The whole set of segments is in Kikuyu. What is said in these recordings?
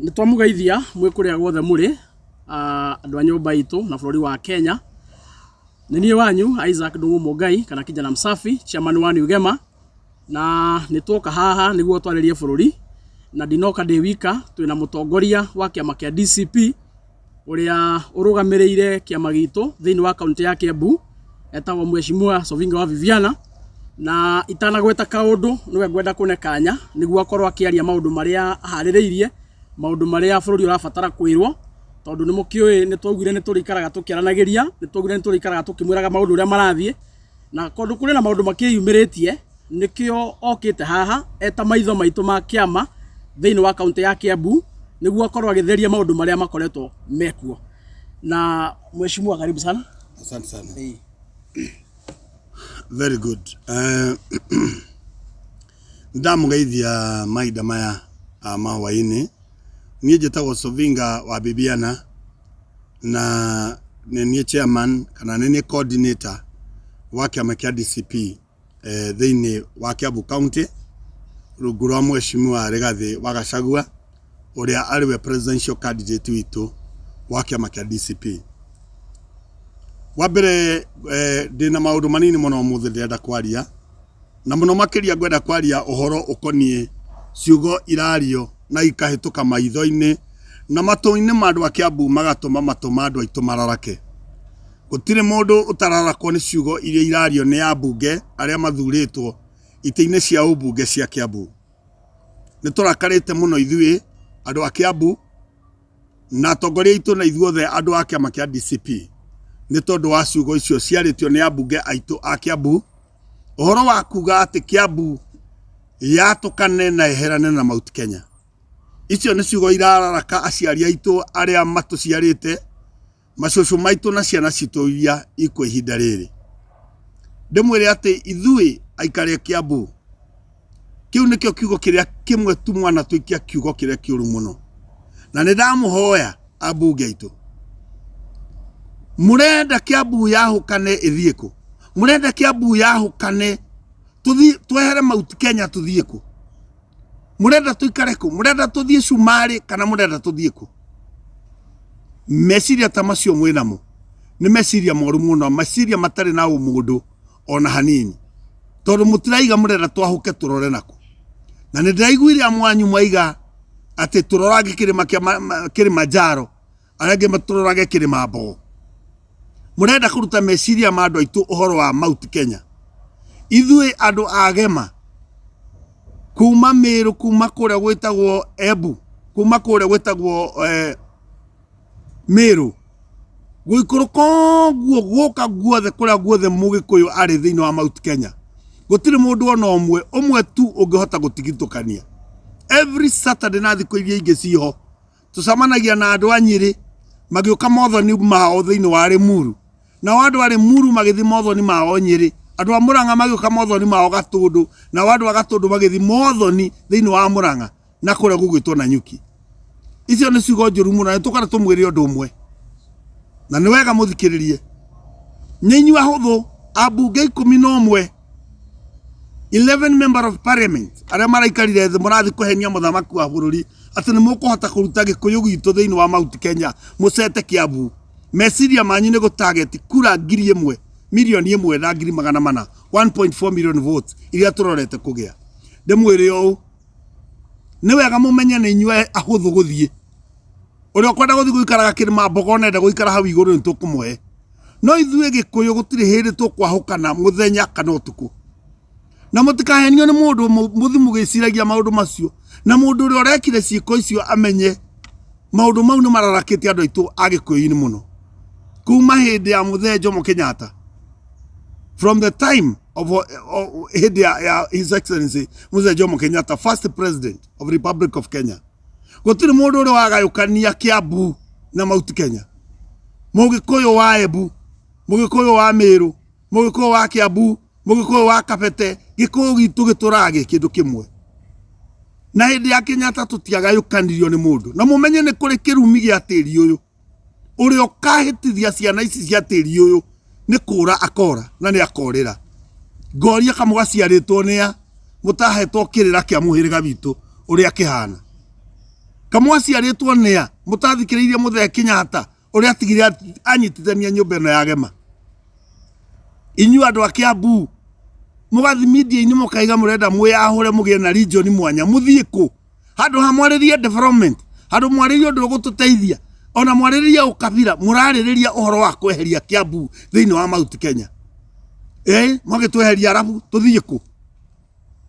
Nĩ twamũgeithia mwĩ kũrĩa guothe mũrĩ, andũ a nyũmba itũ na bũrũri wa Kenya. Nĩ niĩ wanyu Isaac Ndung'u Mũngai kana Kijana Msafi, chairman wa New Gema, na nĩ twoka haha nĩguo twarĩrie bũrũri, na ndinoka ndĩ wika, twĩna mũtongoria wa kĩama kĩa DCP ũrĩa ũrũgamĩrĩire kĩama gitũ thĩinĩ wa kaũntĩ ya Kiambu, etagwo Mheshimiwa Sovinga wa Viviana, na itanagweta kaũndũ nĩwe ngwenda kũne kanya nĩguo akorwo akĩaria maũndũ marĩa aharĩrĩirie, maũndũ marĩa bũrũri ũrabatara kwĩrwo, tondũ nĩ mũkĩũĩ nĩ twaugire nĩ tũrĩikaraga tũkĩaranagĩria, nĩ twaugire nĩ tũrĩikaraga tũkĩmwĩraga maũndũ ũrĩa marathiĩ, na kũndũ kũrĩ na maũndũ makĩyumĩrĩtie, nĩkĩo okĩte haha eta maitho maitũ ma kĩama thĩinĩ wa kaũntĩ ya Kiambu, nĩguo akorwo agĩtheria maũndũ marĩa makoretwo mekuo. Na mheshimiwa, karibu sana. Asante sana. Very good. Ndamũgeithia mahinda maya ma hwaĩ-inĩ. Niĩ njĩtagwo Sovinga wa Bibiana na nĩ niĩ chairman kana nĩ niĩ coordinator wa kĩama kĩa DCP thĩinĩ wa Kiambu County rungu rwa Mheshimiwa Rigathĩ wa Gachagua ũrĩa arĩ we presidential candidate witũ wa kĩama kĩa DCP. Wa mbere ndĩna maũndũ manini mũno ũmũthĩ ndĩrenda kwaria na mũno makĩria ngwenda kwaria ũhoro ũkoniĩ ciugo irario na ikahĩtũka maitho-inĩ na matũ-inĩ ma andũ a Kiambu magatũma matũ ma andũ aitũ mararake. Gũtirĩ mũndũ ũtararakwo nĩ ciugo iria irario nĩ ambunge arĩa mathurĩtwo itĩ-inĩ cia ũmbunge cia Kiambu. Nĩ tũrakarĩte mũno ithuĩ andũ a Kiambu na atongoria aitũ na ithuothe andũ a kĩama kĩa DCP nĩ tondũ wa ciugo icio ciarĩtio nĩ ambunge aitũ a Kiambu ũhoro wa kuga atĩ Kiambu yatũkane na ĩherane na Mount Kenya. Icio nĩ ciugo irararaka aciari aitũ arĩa matũciarĩte macũcũ maitũ na ciana citũ iria ikuo ihinda rĩrĩ. Ndĩmwĩre atĩ ithuĩ aikari a Kiambu, kĩu nĩkĩo kiugo kĩrĩa kĩmwe tu mwanatũikia kiugo kĩrĩa kĩũru mũno. Na nĩ ndamũhoya ambunge aitũ, mũrenda Kiambu yahũkane ĩthiĩ kũ? Mũrenda Kiambu yahũkane tũthiĩ twehere Mount Kenya tũthiĩ kũ? Mũrenda tũikare kũ? Mũrenda tũthiĩ Cumarĩ kana mũrenda tũthiĩ kũ? Meciria ta macio mwĩ namo nĩ meciria moru mũno, meciria matarĩ na ũmũndũ ona hanini, tondũ mũtiraiga mũrenda twahũke tũrore nakũ. Na nĩ ndĩraiguire amwe anyu mwaiga atĩ tũrorange kĩrĩma kĩa Kilimanjaro, arĩa angĩ matũrorage kĩrĩma Mbogo. Mũrenda kũruta meciria ma andũ aitũ ũhoro wa Mount Kenya. Ithuĩ andũ a Gema kuma Meru, kuma kũrĩa gwĩtagwo Embu, kuma kũrĩa gwĩtagwo Meru, gũikũrũka ũguo gũka guothe kũrĩa guothe mũgĩkũyũ arĩ thĩinĩ wa Mount Kenya, gũtirĩ mũndũ ona ũmwe ũmwe tu ũngĩhota gũtigithũkania. Every Saturday na thikũ iria ingĩ ciho tũcemanagia na andũ a Nyĩrĩ magĩũka mothoni mao thĩinĩ wa Limuru, nao andũ a Limuru magĩthiĩ mothoni mao Nyĩrĩ, andũ a Mũrang'a magĩũka mothoni mao Gatũndũ, nao andũ a Gatũndũ magĩthiĩ mothoni thĩinĩ wa Mũrang'a na kũrĩa gũgwĩtwo Nanyuki. Icio nĩ ciugo njũru mũno na nĩtũkwenda tũmwĩre ũndũ ũmwe na nĩ wega mũthikĩrĩrie. Nĩ inyuĩ ahũthũ ambunge 11 11 member of parliament arĩa maraikarire thĩ mũrathiĩ kũhenia mũthamaki wa bũrũri atĩ nĩ mũkũhota kũruta gĩkũyũ gitũ thĩinĩ wa Mount Kenya mũcete Kiambu. Meciria manyu nĩ gũtageti kura 1000 1,400,000 1.4 million votes iria tũrorete kũgĩa. Ndĩmwĩre ũũ, nĩ wega mũmenye nĩ inyuĩ ahũthũ gũthiĩ. Ũrĩa ũkwenda gũthiĩ gũikaraga kĩrĩma mbogo na enda gũikara hau igũrũ nĩ tũkũmũhe. No ithuĩ gĩkũyũ gũtirĩ hĩndĩ tũkwahũkana mũthenya kana ũtukũ. Na mũtikahenio nĩ mũndũ mũthi mũgĩciragia maũndũ macio. Na mũndũ ũrĩa ũrekire ciĩko icio amenye maũndũ mau nĩ mararakĩte andũ aitũ a gĩkũyũ-inĩ mũno. Kuma hĩndĩ ya Mũthee Jomo Kenyatta, from the time of hĩndĩ ya His Excellency Mzee Jomo Kenyatta, first president of Republic of Kenya, gũtirĩ mũndũ ũrĩ wagayũkania Kiambu na Mount Kenya. Mũgĩkũyũ wa Embu, Mũgĩkũyũ wa Meru, Mũgĩkũyũ wa Kiambu, Mũgĩkũyũ wa Kabete, gĩkũyũ gitũ gĩtũraga gĩ kĩndũ kĩmwe. Na hĩndĩ ya Kenyatta tũtiagayũkanirio nĩ mũndũ. Na mũmenye nĩ kũrĩ kĩrumi gĩa tĩri ũyũ. Ũrĩa ũkahĩtithia ciana ici cia tĩri ũyũ nĩ kũra akora na nĩ akorĩra. Ngoria kamwe gaciarĩtwo nĩ a mũtahetwo kĩrĩra kĩa mũhĩrĩga witũ ũrĩa kĩhana. Kamwaciarĩtwo nĩa mũtathikĩrĩirie Mũthee Kenyatta ũrĩa atigire anyitithania nyũmba ĩno ya Gema. Inyuĩ andũ a Kiambu mũgathiĩ media-inĩ mũkaiga mũrenda mwĩyahũre mũgĩe na region mwanya, mũthiĩ kũ? Handũ ha mwarĩrie development, handũ mwarĩrie ũndũ ũgũtũteithia, ona mwarĩrĩrie ũkabira, mũrarĩrĩria ũhoro wa kweheria Kiambu thĩinĩ wa Mount Kenya. Mwagĩtweheria arabu tũthiĩ kũ?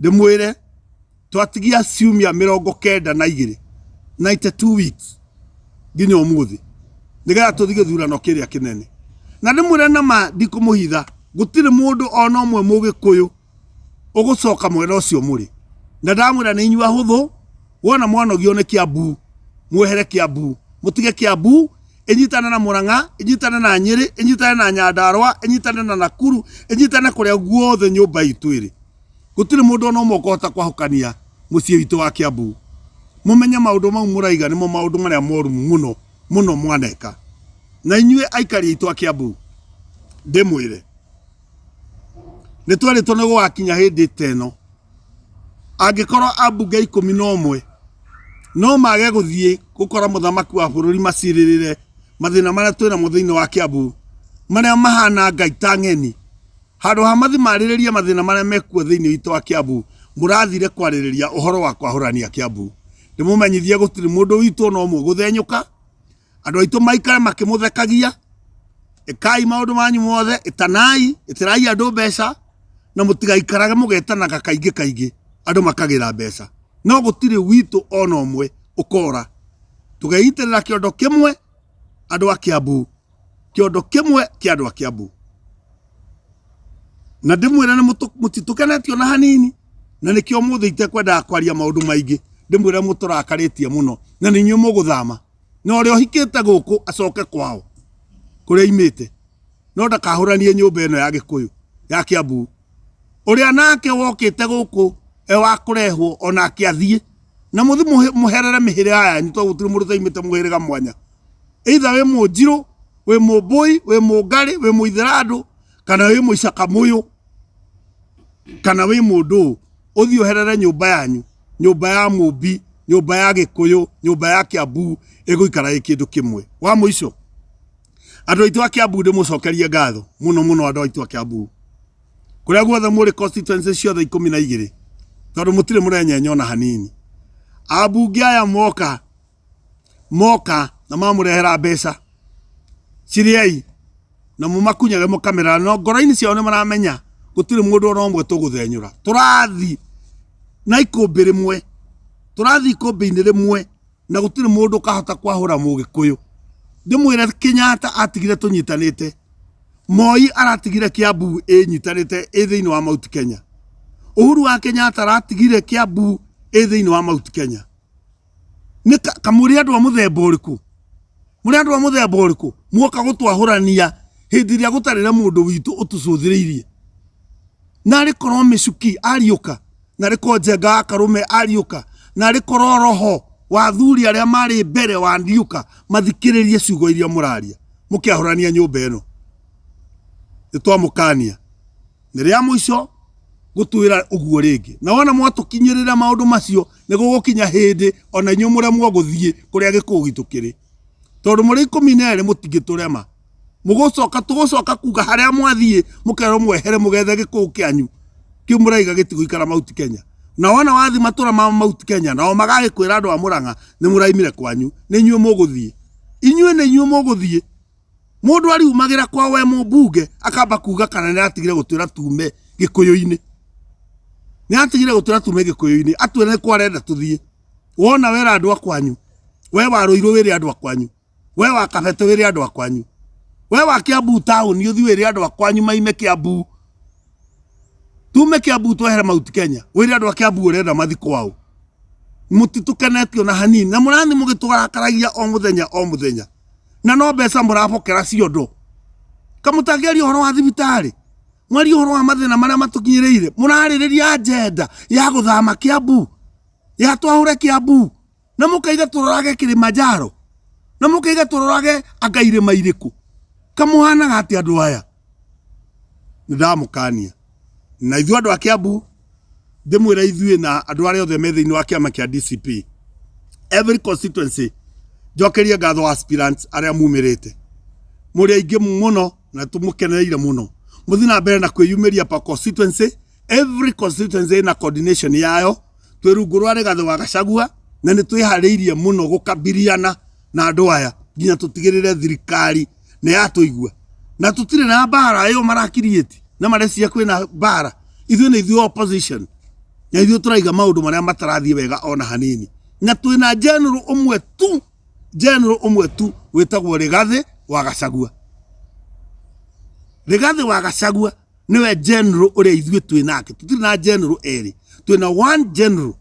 Ndĩmwĩre twatigia ciumia 92, 92 weeks nginya ũmũthĩ nĩgetha tũthiĩ gĩthurano kĩrĩa kĩnene. Na ndĩmwĩre na ma ndikũmũhitha, gũtirĩ mũndũ ona ũmwe mũgĩkũyũ ũgũcoka mwena ũcio mũrĩ. Na ndamwĩra nĩ inyuĩ ahũthũ, wona mwanogio nĩ Kiambu, mwehere Kiambu, mũtige Kiambu ĩnyitane na Murang'a, ĩnyitane na Nyĩrĩ, ĩnyitane na Nyandarũa, ĩnyitane na Nakuru, ĩnyitane kũrĩa guothe nyũmba itũ ĩrĩ. Gũtirĩ mũndũ ona ũmwe ũkũhota kwahũkania mũciĩ witũ wa Kiambu. Mũmenye maũndũ mau mũraiga nĩmo maũndũ marĩa moru mũno mũno mwaneka. Na inyuĩ aikari aitũ a Kiambu, ndĩmwĩre nĩ twerĩtwo nĩ gũgakinya hĩndĩ ta ĩno angĩkorwo ambunge 11 no mage gũthiĩ gũkora mũthamaki wa bũrũri macirĩrĩre mathĩna marĩa twĩnamo thĩinĩ wa Kiambu marĩa mahana ngai ta ng'eni. Handũ ha mathi marĩrĩrie mathĩna marĩa mekuo thĩinĩ witũ wa Kiambu, mũrathire kwarĩrĩria ũhoro wa kwahũrania Kiambu. Ndĩmũmenyithie gũtirĩ mũndũ witũ ona ũmwe ũgũthenyũka, andũ aitũ maikare makĩmũthekagia, ĩkai maũndũ manyu mothe, ĩtanai, ĩtĩrai andũ mbeca, na mũtigaikarage mũgetanaga kaingĩ kaingĩ andũ makagĩra mbeca. No gũtirĩ witũ ona ũmwe ũkora. Tũgeitĩrĩra kĩondo kĩmwe andũ a Kiambu, kĩondo kĩmwe kĩa andũ a Kiambu. Na ndĩmwĩre nĩ mũtitũkenetie ona hanini, na nĩkĩo ũmũthĩ itekwendaga kwaria maũndũ maingĩ, ndĩmwĩre mũtũrakarĩtie mũno, na nĩ inyuĩ mũgũthama. Na ũrĩa ũhikĩte gũkũ acoke kwao kũrĩa aimĩte, no ndakahũranie nyũmba ĩno ya Gĩkũyũ ya Kiambu. Ũrĩa nake wokĩte gũkũ e wa kũrehwo onake athiĩ, na mũthi mũherere mĩhĩrĩga yanyu, tondũ gũtirĩ mũndũ ũtaimĩte mũhĩrĩga mwanya. Either wĩ mũnjirũ, wĩ mũmbũi, wĩ mũngarĩ, wĩ mũithĩrandũ, kana wĩ mũicakamũyũ, kana wĩ mũndũ ũũ, ũthiĩ ũherere nyũmba yanyu, nyũmba ya mũmbi, nyũmba ya Gĩkũyũ, nyũmba ya Kiambu ĩgũikara ĩ kĩndũ kĩmwe. Wa mũico, andũ aitũ a Kiambu ndĩmũcokerie ngatho mũno mũno, andũ aitũ a Kiambu kũrĩa guothe mũrĩ constituency ciothe 12, tondũ mũtirĩ mũrenyenya ona hanini. Ambunge aya moka moka na mamũrehera mbeca cirĩei na mũmakunyage mũkamera, no ngoro-inĩ ciao nĩ maramenya gũtirĩ mũndũ ona ũmwe tũgũthenyũra. Tũrathi na ikũmbĩ rĩmwe, tũrathi ikũmbĩ-inĩ rĩmwe na gũtirĩ mũndũ ũkahota kwahũra mũgĩkũyũ. Ndĩmwĩre Kenyatta atigire tũnyitanĩte, Moi aratigire Kiambu ĩnyitanĩte ĩ thĩinĩ wa Mount Kenya, Uhuru wa Kenyatta aratigire Kiambu ĩ thĩinĩ wa Mount Kenya. Nĩ kamũrĩ andũ a mũthemba ũrĩkũ? Mũrĩ andũ a mũthemba ũrĩkũ muoka gũtwahũrania hĩndĩ ĩrĩa gũtarĩ na mũndũ witũ ũtũcũthĩrĩirie? Narĩ korwo Mĩcuki ariũka, narĩ korwo Njenga wa Karũme ariũka, narĩ korwo roho wa athuri arĩa marĩ mbere wariũka mathikĩrĩrie ciugo iria mũraria mũkĩahũrania nyũmba ĩno. Nĩ twamũkania. Nĩ rĩa mũico gũtwĩra ũguo rĩngĩ. Na wona mwatũkinyĩrĩra maũndũ macio, nĩ gũgũkinya hĩndĩ ona inyuĩ mũremwo gũthiĩ kũrĩa gĩkũũ gitũ kĩrĩ. Tondũ mũrĩ 12 mũtingĩtũrema. Mũgũcoka, tũgũcoka kuga harĩa mwathiĩ mũkerwo mwehere mũgethe gĩkũũ kĩanyu kĩu mũraiga gĩtigũikara Mount Kenya. Na wona wathiĩ matũra ma Mount Kenya nao magagĩkwĩra andũ a Mũrang'a nĩ mũraimire kwanyu, nĩ inyuĩ mũgũthiĩ. Inyuĩ nĩ inyuĩ mũgũthiĩ. Mũndũ ariumagĩra kwao e mũmbunge akamba kuga kana nĩ atigire gũtwĩra tume gĩkũyũ-inĩ. Nĩ atigire gũtwĩra tume gĩkũyũ-inĩ, atwĩre nĩ kwa arenda tũthiĩ. Wona wera andũ a kwanyu, we wa Ruiru wĩre andũ a kwanyu, we wa Kabete wĩre andũ a kwanyu, we wa Kiambu taũni ũthiĩ wĩre andũ a kwanyu maime Kiambu, tume Kiambu twehere Mount Kenya, wĩre andũ a Kiambu ũrenda mathi kwao. Mũtitũkenetio na hanini, na mũrathiĩ mũgĩtũrakaragia o mũthenya o mũthenya, na no mbeca mũrabokera ciondo. Kamũtangĩaria ũhoro wa thibitarĩ, mwarie ũhoro wa mathĩna marĩa matũkinyĩrĩire, mũrarĩrĩria agenda ya gũthama Kiambu, ya twahũre Kiambu, na mũkaiga tũrorage Kilimanjaro, na mũkaiga tũrorage anga irĩma irĩkũ. Kamũhanaga atĩa andũ aya? Nĩ ndamũkania. Na ithuĩ andũ a Kiambu, ndĩmwĩre ithuĩ na andũ arĩa othe me thĩinĩ wa kĩama kĩa DCP, Every constituency njokerie ngatho aspirants arĩa mumĩrĩte, mũrĩ aingĩ mũno na tũmũkenereire mũno. Mũthiĩ na mbere na kwĩyumĩria per constituency. Every constituency ĩna coordination yayo. Twĩ rungu rwa Rigathĩ wa Gachagua na nĩ twĩharĩirie mũno gũkabiriana na andũ aya nginya tũtigĩrĩre thirikari nĩ yatũigua, na tũtirĩ na mbara ĩyo marakiriĩti na mareciria kwĩna mbara. Ithuĩ nĩ ithuĩ opposition, na ithuĩ tũraiga maũndũ marĩa matarathiĩ wega ona hanini, na twĩna general ũmwe tu, general ũmwe tu wĩtagwo Rigathĩ wa Gachagua. Rigathĩ wa Gachagua nĩwe general ũrĩa ithuĩ twĩ nake. Tũtirĩ na general erĩ, twĩna one general,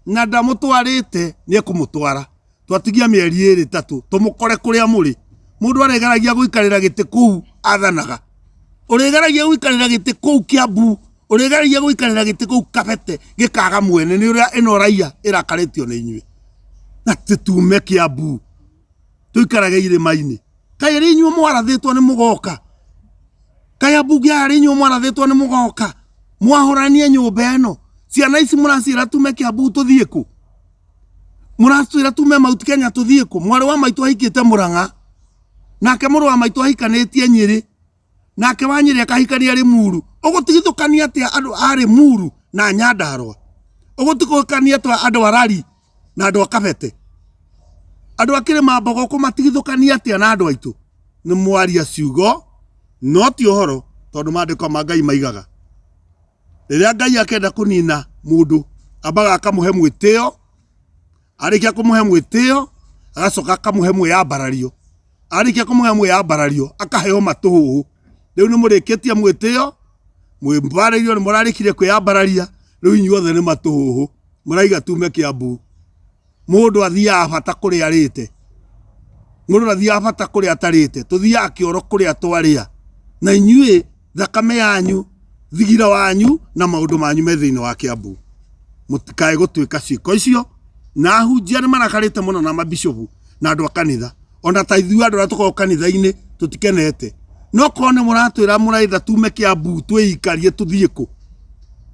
na ndamũtwarĩte, nĩ ekũmũtwara. Twatigia mĩeri ĩrĩ tatũ tũmũkore kũrĩa mũrĩ. Mũndũ arĩgeragia gũikarĩra gĩtĩ kũu athanaga, ũrĩgeragia gũikarĩra gĩtĩ kũu Kiambu, ũrĩgeragia gũikarĩra gĩtĩ kũu Kabete, gĩkaga mwene nĩ ũrĩa ĩno raia ĩrakarĩtio nĩ inyuĩ. Na tũtume Kiambu tũikarage irĩma-inĩ. Kaĩ arĩ inyuĩ mwarathĩtwo nĩ mũgoka? Kaĩ ambunge arĩ inyuĩ mwarathĩtwo nĩ mũgoka mwahũranie nyũmba ĩno? Ciana ici mũraciĩra tume Kiambu tũthiĩ kũ? Mũratwĩra tume Mount Kenya tũthiĩ kũ? Mwarĩ wa maitũ ahikĩte Mũrang'a, nake mũrũ wa maitũ ahikanĩtie Nyĩrĩ, nake wa Nyĩrĩ akahikania Limuru. Ũgũtigithũkania atĩa andũ a Limuru na Nyandarua? Ũgũtigithũkania atĩa andũ a Rari na andũ a Kabete? Andũ a Kĩrĩma Mbogo ũkũmatigithũkania atĩa na andũ aitũ? Nĩ mwaria ciugo no ti ũhoro, tondũ maandĩko ma Ngai maigaga rĩrĩa Ngai akenda kũnina mũndũ ambaga akamũhe mwĩtĩo, arĩkia kũmũhe mwĩtĩo agacoka akamũhe mwĩyambarario, arĩkia kũmũhe mwĩyambarario akaheo matũhũhũ. Rĩu nĩ mũrĩkĩtie mwĩtĩo, mwĩmbarĩrio, nĩ mũrarĩkirie kwĩyambararia, rĩu inyuothe nĩ matũhũhũ mũraiga tume Kiambu. Mũndũ athiaga bata kũrĩa arĩte, mũndũ ndathiaga bata kũrĩa atarĩte. Tũthiaga kĩoro kũrĩa twarĩa, na inyuĩ thakame yanyu, thigira wanyu na maũndũ manyu me thĩinĩ wa Kiambu. Mũtikae gũtuĩka ciĩko icio. Na ahunjia nĩ marakarĩte mũno na mabishopu na andũ a kanitha, ona ta ithuĩ andũ arĩa tũkoragwo kanitha-inĩ tũtikenete. No korwo nĩ mũratwĩra mũraitha tume Kiambu twĩikarie tũthiĩ kũ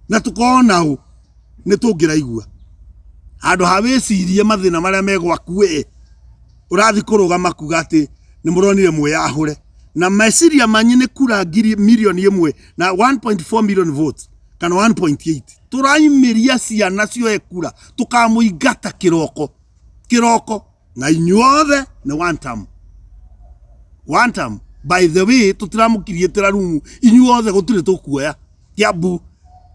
na tũkorwo na ũ, nĩ tũngĩraigua handũ ha wĩcirie mathĩna marĩa me gwaku. We ũrathiĩ kũrũgama kuga atĩ nĩ mũronire mwĩyahũre, na meciria manyu nĩ kura ngiri milioni ĩmwe na 1.4 million votes kana 1.8. Tũraimĩria ciana cioe kura, tũkamũingata kĩroko kĩroko, na inyuothe nĩ one term, one term. By the way, tũtiramũkiriĩtĩra rumu inyuothe, gũtirĩ tũkuoya Kiambu.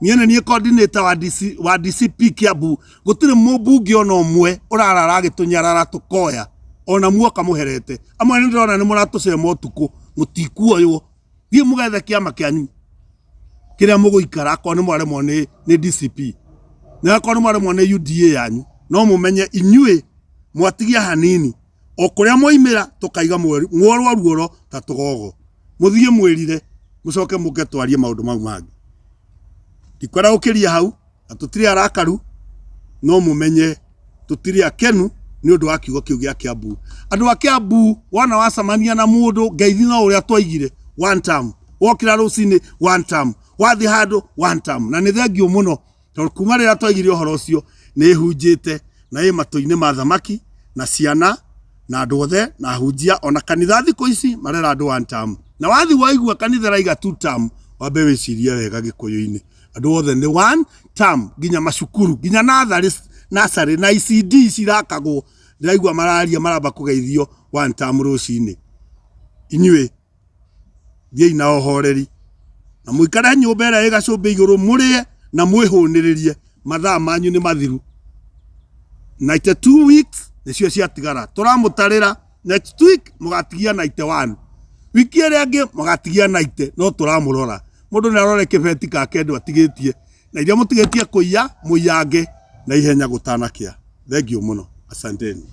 Niĩ nĩ niĩ coordinator wa DC, wa DCP Kiambu. Gũtirĩ mũmbunge ona ũmwe ũrarara agĩtũnyarara tũkoya ona muoka mũherete. Amwe nĩ ndĩrona nĩ mũratũcema ũtukũ, mũtikuoywo. Thiĩ mũgethe kĩama kĩanyu kĩrĩa mũgũikara, akorwo nĩ mwaremwo nĩ DCP, na akorwo nĩ mwaremwo nĩ UDA yanyu, no mũmenye inyuĩ mwatigia hanini o kũrĩa mwaimĩra tũkaiga mworwa ruoro ta tũgogo. Mũthiĩ mwĩrire, mũcoke mũke twarie maũndũ mau mangĩ. Ndikwenda gũkĩria hau, na tũtirĩ arakaru, no mũmenye tũtirĩ akenu nĩ ũndũ wa kiugo kĩu gĩa Kiambu. Andũ a Kiambu, wona wacemania na mũndũ ngeithi no ũrĩa twaigire one term, wokĩra rũcinĩ one term, wathiĩ handũ one term. Na nĩ thengiũ mũno, tondũ kuma rĩrĩa twaigire ũhoro ũcio nĩ ĩhunjĩte na ĩ matũ-inĩ ma thamaki na ciana na andũ othe na ahunjia, ona kanitha thikũ ici marera andũ one term. Na wathi waigua kanitha ĩraiga two term, wambe wĩcirie wega. Gĩkũyũ-inĩ andũ othe nĩ one term, nginya macukuru, nginya natharĩ, nursery na ECD cirakagwo, ndĩraigua mararia maramba kũgeithio one term rũcinĩ. Inyuĩ thiĩi na ũhoreri na mũikare nyũmba ĩrĩa ĩ gacũmbĩ igũrũ, mũrĩe na mwĩhũnĩrĩrie. Mathaa manyu nĩ mathiru, 92 weeks nĩcio ciatigara. Tũramũtarĩra, next week mũgatigia 91, wiki ĩrĩa ĩngĩ mũgatigia 90. No tũramũrora, mũndũ nĩ arore kĩbeti gake ndũ atigĩtie na iria mũtigĩtie kũiya, mũiyange na ihenya gũtanakĩa. Thengiũ mũno, asanteni.